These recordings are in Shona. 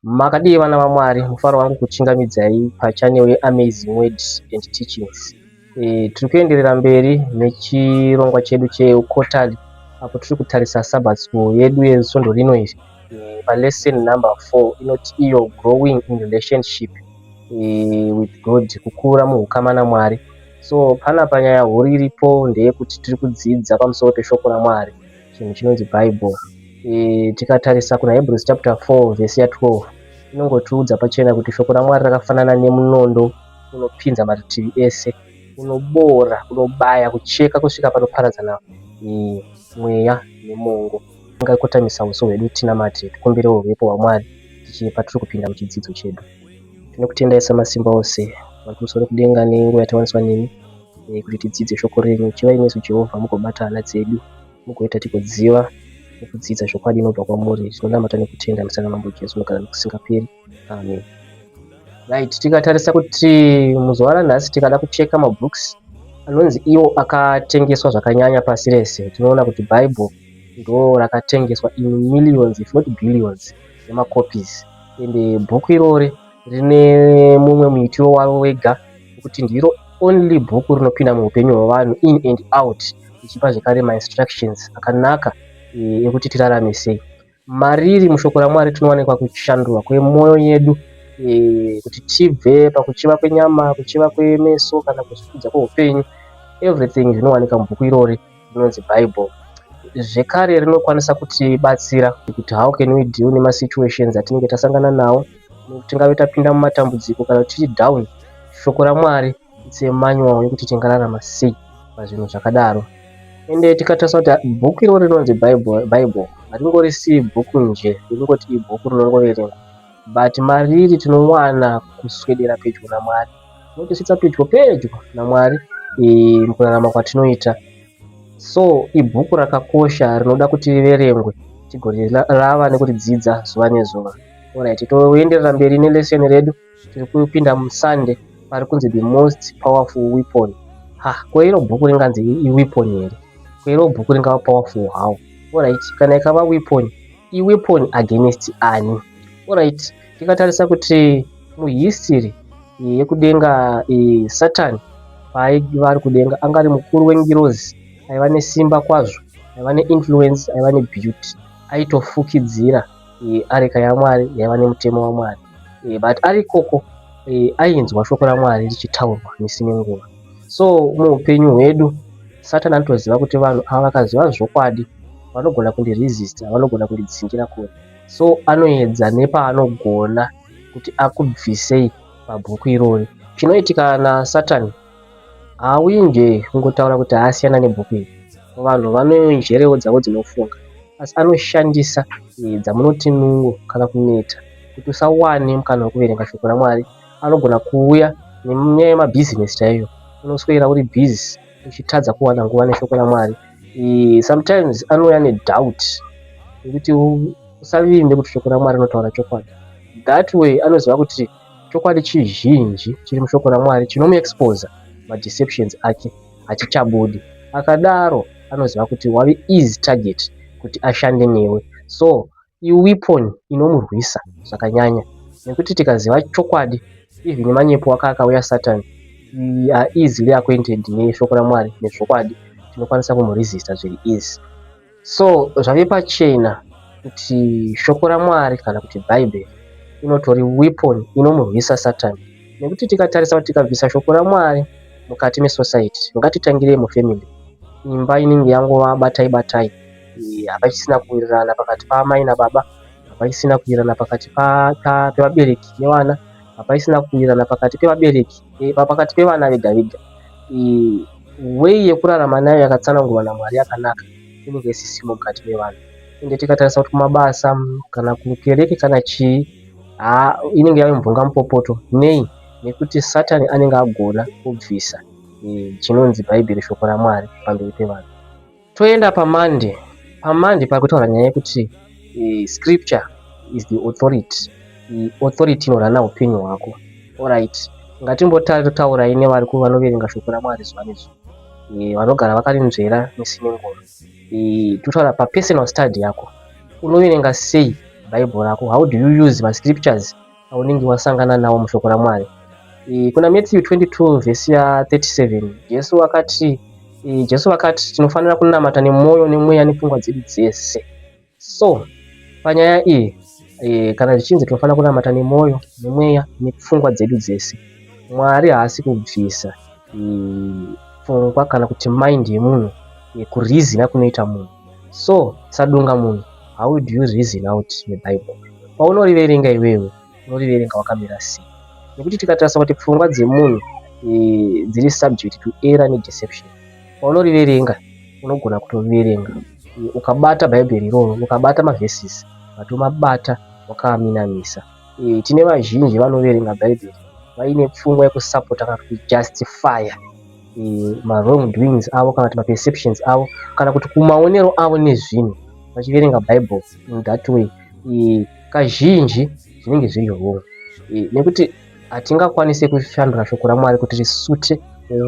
Makadii vana vaMwari, mufaro wangu kuchingamidzai pachannel yeAmazing Words and Teachings. Tiri kuenderera mberi nechirongwa chedu chequarterly apo tiri kutarisa Sabbath school yedu yesvondo rino iri palesson number 4 inoti iyo growing in relationship with God, kukura muhukama naMwari. So panapa nyaya huru iripo ndeyekuti tiri kudzidza pamusoro peshoko raMwari, chinhu chinonzi Bible. Tikatarisa kuna Hebrews chapter 4 vhesi ya12 inongotiudza pachena kuti shoko raMwari rakafanana nemunondo unopinza marutivi ese, unoboora, unobaya, kucheka kusvika panoparadzana mweya nemongo. Ngakotamisa uso hwedu tinamate, tikumbire huvepo hwaMwari patiri kupinda muchidzidzo chedu. Tinokutendai samasimba ose vari kumusoro kudenga nenguva yatawaniswa nemi kuti tidzidze shoko renyu. Chivai nesu Jehovha, mugobata hana dzedu, mugoita tigoziva nekudzidza zvokwadi inobva kwamuri. Tinonamata nekutenda muzita ramambo Jesu unogara nokusingaperi. Amen. Right, tikatarisa kuti muzuva ranhasi tikada kucheka mabooks anonzi iwo akatengeswa zvakanyanya pasi rese, tinoona kuti Bible ndo rakatengeswa in millions if not billions emacopies. Ende bhuku irori rine mumwe muitiro waro wega wekuti ndiro only bhuku rinopinda muupenyu hwevanhu in and out, richipa zvekare mainstructions akanaka ekuti tirarame sei. Mariri mushoko raMwari tinowanikwa kushandurwa kwemwoyo yedu kuti tibve pakuchiva kwenyama, kuchiva kwemeso kana kuzvikudza kweupenyu. Everything zvinowanika mubhuku irori rinonzi Bible. Zvekare rinokwanisa kutibatsira kuti how can we deal nemasituations atinenge tasangana nawo, tingave tapinda mumatambudziko kana tiri down. Shoko raMwari it's a manual yekuti tingararama sei pazvinhu zvakadaro. Ende tikatarisa kuti bhuku irori rinonzi Bible haringorisi bhuku nje ringoti ibhuku rinongoverengwa, but mariri tinowana kuswedera pedyo naMwari, rinotisvitsa pedyo pedyo naMwari mukurarama kwatinoita. So ibhuku rakakosha rinoda kuti riverengwe tigorirava nekuridzidza zuva nezuva. Alright, toenderera mberi nelesson redu. Tiri kupinda muSunday pari kunzi the most powerful weapon. Ha, ko iro bhuku ringanzi iweapon here? Ko iro bhuku ringava powerful how? Alright, kana ikava weapon, iweapon against ani? Alright, tikatarisa kuti muhistory yekudenga, Satan paaiva ari kudenga anga ari mukuru wengirozi, aiva nesimba kwazvo, aiva neinfluence, aiva nebeauty, aitofukidzira areka yaMwari yaiva nemutemo waMwari. But ari ikoko ainzwa shoko raMwari richitaurwa misi nenguva. So muupenyu hwedu Satan anotoziva kuti vanhu ava vakaziva zvokwadi vanogona kundiresista, vanogona kundidzingira kure. So anoedza nepaanogona kuti akubvisei pabhuku irori. Chinoitika naSatan, haauyi nje kungotaura kuti haasiyana nebhuku iri. Vanhu vane njerewo dzavo dzinofunga, asi anoshandisa dzamunoti nungo kana kuneta kuti usawane mukana wekuverenga shoko raMwari. Anogona kuuya nenyaya yemabhizinesi chaiyo, unoswera uri busy uchitadza kuwana nguva neshoko raMwari. Sometimes anouya nedoubt yekuti usavimbe kuti shoko raMwari rinotaura chokwadi. That way anoziva kuti chokwadi chizhinji chiri mushoko raMwari chinomuexposa madeceptions ake hachichabudi. Akadaro anoziva kuti wave easy target kuti ashande newe. So iweapon inomurwisa zvakanyanya nekuti tikaziva chokwadi, even manyepo aka akauya Satan, we are easily acquainted neshoko raMwari nezvokwadi, tinokwanisa kumuresista zviri easy. So zvave pachena kuti shoko raMwari kana kuti Bhaibheri inotori weapon inomurwisa Satan, nekuti tikatarisa kuti tikabvisa shoko raMwari mukati mesociety, ngatitangirei mufamily, imba inenge yangova batai batai, hapachisina kuwirirana pakati paamai nababa, hapachisina kuwirirana pakati pevabereki nevana, hapachisina kuwirirana pakati pevabereki, pakati pevana vega vega. Way yekurarama nayo yakatsanangurwa naMwari yakanaka inenge isisimo mukati mevanhu. Ende tikatarisa kuti kumabasa kana kukereke kana chii, haa, inenge yave mvongamupopoto. Nei? Nekuti Satani anenge agona kubvisa chinonzi Bhaibheri, shoko raMwari, pamberi pevanhu. Toenda paMonday. PaMonday pari kutaura nyaya yekuti scripture is the authority, authority inorana upenyu hwako. Alright, ngatimbotaurai nevari vanoverenga shoko raMwari zuva nezuva, vanogara vakarinzvera misi nenguva. Totaura papersonal study yako, unoverenga sei Bible rako? How do you use mascriptures aunenge wasangana nawo mushoko raMwari? Kuna Matthew 22 vhesi ya37, Jesu vakati tinofanira kunamata nemwoyo, nemweya nepfungwa dzedu dzese. So panyaya iyi, kana zvichinzi tinofanira kunamata nemwoyo, nemweya nepfungwa dzedu dzese, Mwari haasi kubvisa pfungwa kana kuti mind yemunhu, kureasona kunoita munhu. So sadunga munhu, how do you reason out neBible? Paunoriverenga iwewe, unoriverenga wakamira sei? Nekuti tikatarisa kuti pfungwa dzemunhu dziri subject to error nedeception. Paunoriverenga, unogona kutoverenga ukabata Bhaibheri iroro, ukabata maverses, watomabata wakaaminamisa. Tine vazhinji vanoverenga Bhaibheri vaine pfungwa yekusapota kana kujustifya mawrong doings avo kana kuti maperceptions avo kana kuti kumaonero avo nezvinhu, vachiverenga Bible in that way. Kazhinji zvinenge zviri wrong, nekuti hatingakwanisi kushandura shoko raMwari kuti risuite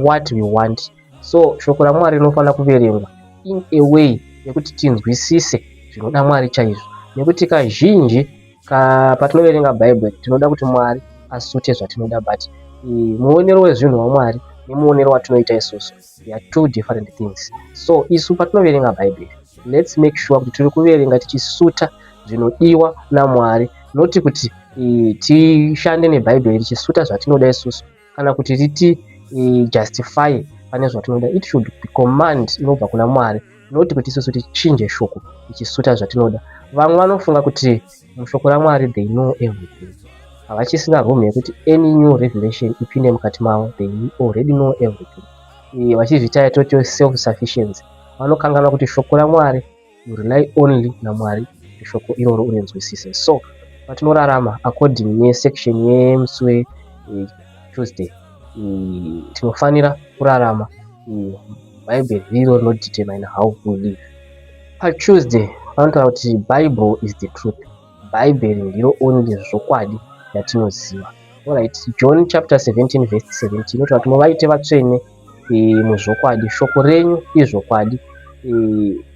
what we want. So shoko raMwari rinofanira kuverengwa in a way yekuti tinzwisise zvinoda Mwari chaizvo, nekuti kazhinji patinoverenga Bhaibheri tinoda kuti Mwari asuite zvatinoda, but muonero wezvinhu waMwari nemuonero watinoita isusu, they are two different things. So isu patinoverenga Bhaibheri, let's make sure kuti tiri kuverenga tichisuita zvinodiwa naMwari, noti kuti tishande neBhaibheri tichisuita zvatinoda isusu kana kuti riti justify pane zvatinoda. It should be command inobva kuna Mwari, noti kuti isusu tichinje shoko tichisuita zvatinoda. Vamwe vanofunga kuti mushoko raMwari they know everything, havachisina room yekuti any new revelation ipinde mukati mavo. They already know everything, vachizviita yatoti self sufficiency. Vanokanganwa kuti shoko raMwari, you rely only naMwari kuti shoko iroro urinzwisise. So patinorarama according nesection yemusi weTuesday, tinofanira kurarama Bhaibheri riro rinodetermine how we live. PaTuesday vanotaura kuti Bible is the truth, Bhaibheri ndiro only zvokwadi yatinoziva. Alright, John chapter 17 verse 17 inotaura kuti muvaite vatsvene muzvokwadi, shoko renyu izvokwadi.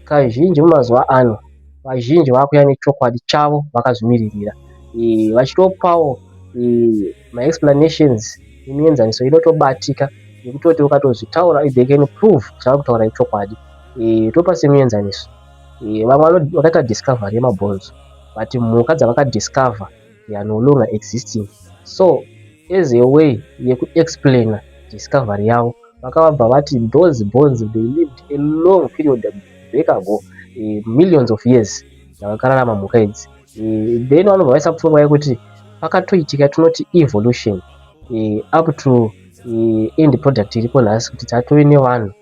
Kazhinji mumazuva ano vazhinji vakuuya nechokwadi chavo vakazvimiririra, vachitopawo maexplanations nemienzaniso inotobatika yekutoti ukatozvitaura, they can prove zvavari kutaura ichokwadi. Topa semuenzaniso, vamwe vakaita discovery yemabhonzo, but mhuka dzavakadiscover, they are no longer existing. So as a way yekuexplaina discovery yavo, vakabva vati those bones, they lived a long period back ago, millions of years dzavakararama mhuka idzi. Then vanobva vaisa pfungwa yekuti pakatoitika tinoti evolution up to end product iripo nhasi, kuti dzatove nevanhu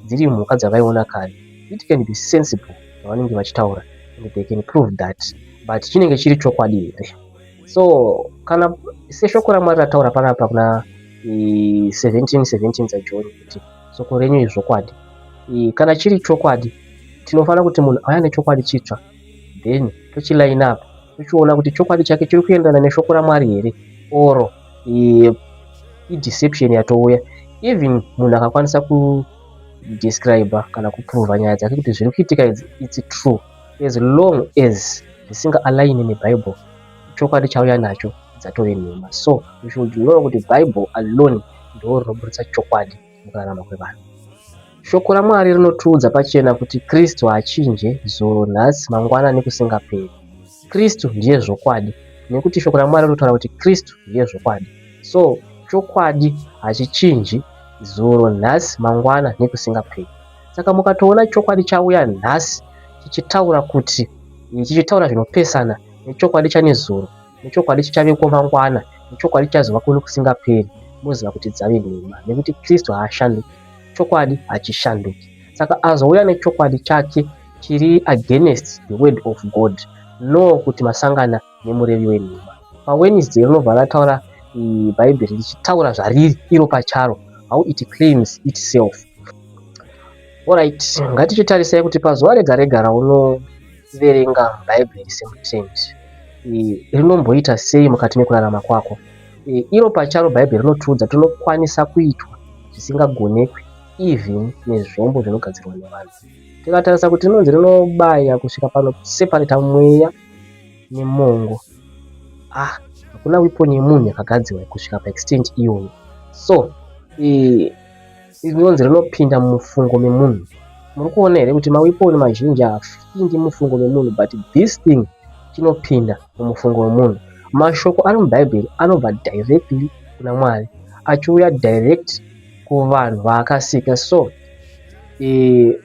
dziri mhuka dzavaiona kare. It can be sensible zvavanenge vachitaura and they can prove that, but chinenge chiri chokwadi here? So kana seshoko raMwari rataura panapa kuna 17 17 dzaJohn kuti shoko renyu izvokwadi, kana chiri chokwadi, tinofanira kuti munhu auya nechokwadi chitsva, then tochiline up, tochiona kuti chokwadi chake chiri kuenderana neshoko raMwari here or ideception yatouya. Even munhu akakwanisa kudescribe kana kuprova nyaya dzake kuti zviri kuitika idzi, it's true, as long as zvisingaaligni neBible, chokwadi chauya nacho dzatove nhema. So we should know kuti Bible alone ndo rinoburitsa chokwadi mukurarama kwevanhu. Shoko raMwari rinotiudza pachena kuti Kristu haachinje, zuro, nhasi, mangwana nekusingaperi. Kristu ndiye zvokwadi, nekuti shoko raMwari rinotaura kuti Kristu ndiye zvokwadi. So chokwadi hachichinji, zuro, nhasi, mangwana nekusingaperi. Saka mukatoona chokwadi chauya nhasi chichitaura kuti chichitaura zvinopesana nechokwadi chanezuro, nechokwadi chichaveko mangwana, nechokwadi chichazovako nekusingaperi, moziva kuti dzave nhema, nekuti Kristu haashanduki, chokwadi hachishanduki. Saka azouya nechokwadi chake chiri against the word of God, no kuti masangana nemurevi wenhema. PaWednesday rinobva rataura Bhaibheri richitaura zvariri iro pacharo, how it claims itself. Alright, ngatichitarisai kuti pazuva rega rega raunoverenga Bhaibheri semutendi, rinomboita sei mukati mekurarama kwako? Iro pacharo Bhaibheri rinotiudza tinokwanisa kuitwa zvisingagonekwi even nezvombo zvinogadzirwa nevanhu. Tikatarisa kuti rinonzi rinobaya kusvika panoseparata mweya. nemongo. Ah, hakuna weapon yemunhu yakagadzirwa kusvika paextent iyoyo. So rinonzi rinopinda mumufungo memunhu. Muri kuona here kuti maweapon mazhinji haapindi mumufungo memunhu, but this thing chinopinda mumufungo wemunhu. Mashoko ari muBhaibheri anobva directly kuna Mwari achiuya direct kuvanhu vaakasika. So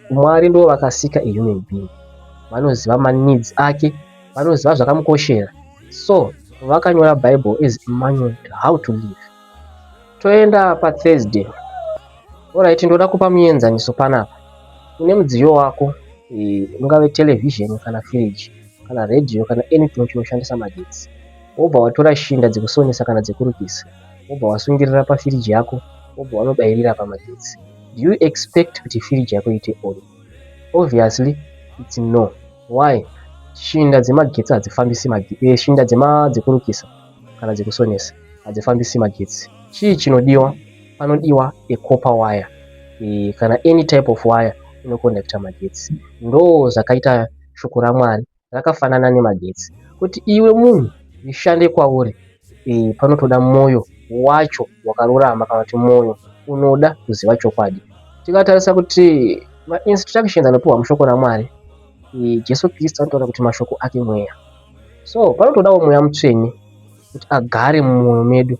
Mwari ndo vakasika a human being, vanoziva maneeds ake, vanoziva zvakamukoshera. So vakanyora Bible as a manual how to live. Toenda paThursday. Alright, ndoda kupa muenzaniso panapa. Une mudziyo wako, ungave television kana firiji kana redhiyo kana anything chinoshandisa magetsi, wobva watora shinda dzekusonesa kana dzekurukisa, wobva wasungirira pafiriji yako, wobva wanobayirira pamagetsi. Do you expect kuti firiji yako iite on? Obviously it's no. Why? Shinda dzemagetsi hadzifambisi, shinda dzekurukisa kana dzekusonesa hadzifambisi magetsi. Chii chinodiwa? Panodiwa a copper wire kana any type of wire inoconducta magetsi. Ndo zvakaita shoko raMwari, rakafanana nemagetsi. Kuti iwe munhu rishande kwauri, panotoda mwoyo wacho wakarurama kana kuti mwoyo unoda kuziva chokwadi. Tikatarisa kuti mainstructions anopiwa mushoko raMwari, Jesu Kristu anotaura kuti mashoko ake mweya. So panotodawo Mweya Mutsvene kuti agare mumwoyo medu.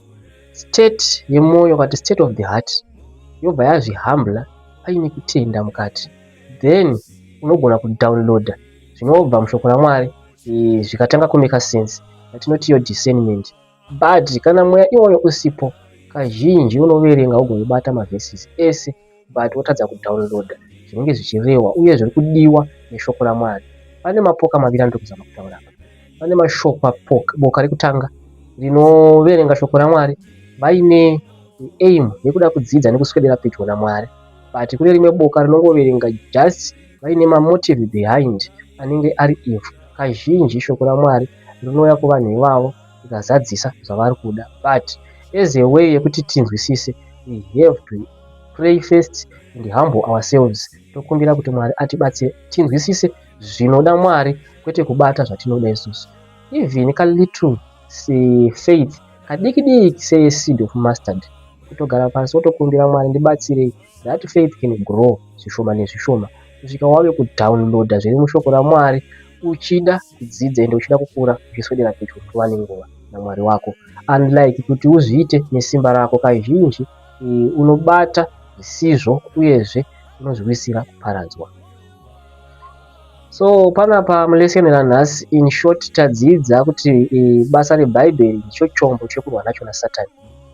State yemwoyo kana kuti state of the heart yobva yazvihumbla paine kutenda mukati, then unogona kudownloada zvinobva mushoko raMwari, zvikatanga kumake sense, yatinoti iyo discernment. But kana mweya iwoyo usipo, kazhinji unoverenga ugobata maverses ese, but wotadza kudownloada zvinenge zvichirehwa uye zviri kudiwa neshoko raMwari. Pane mapoka maviri andiri kuzama kutaura apa. Pane mashoko, boka rekutanga rinoverenga shoko raMwari vaine aim yekuda kudzidza nekuswedera pedyo naMwari, but kune rimwe boka rinongoverenga just vaine mamotive behind anenge ari evil. Kazhinji shoko raMwari rinouya kuvanhu ivavo rikazadzisa zvavari kuda. But as a way yekuti tinzwisise, we have to pray first and humble ourselves, tokumbira kuti Mwari atibatsire tinzwisise zvinoda Mwari, kwete kubata zvatinoda isusu. Even kalittle faith kadiki diki seseed of mustard, kutogara pasi wotokumbira, "Mwari, ndibatsirei," that faith can grow zvishoma nezvishoma kusvika wave kudownloada zviri mushoko raMwari, uchida kudzidza ende uchida kukura uchiswedera pedyo nguva nenguva naMwari wako, unlike kuti uzviite nesimba rako. Kazhinji unobata zvisizvo uyezve unozviwisira kuparadzwa. So panapa mulesson ranhasi, in short, tadzidza kuti basa reBhaibheri ndicho chombo chekurwa nacho naSatani.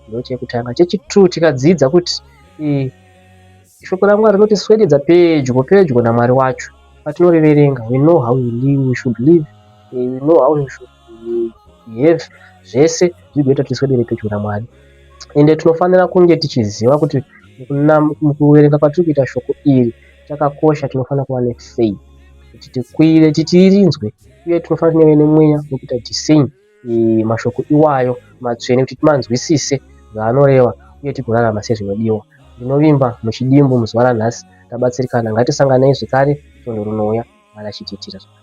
Ndo chekutanga. Chechitwo, tikadzidza kuti shoko raMwari rinotiswededza pedyo pedyo naMwari wacho. Patinoriverenga, we know how we live, we should live, we know how we should behave, zvese zvigoita kuti tiswedere pedyo naMwari. Ende tinofanira kunge tichiziva kuti mukuverenga kwatiri kuita shoko iri chakakosha, tinofanira kuva nefaith kuti tikwire tirinzwe, uye tinofanira kuve nemweya wekuita discern mashoko iwayo matsvene kuti timanzwisise zvaanoreva uye tigorarama sezvinodiwa. Ndinovimba muchidimbu muzuva ranhasi tabatsirikana. Ngatisanganei zvekare svondo rinouya, Mwari achitiitira zvakanaka.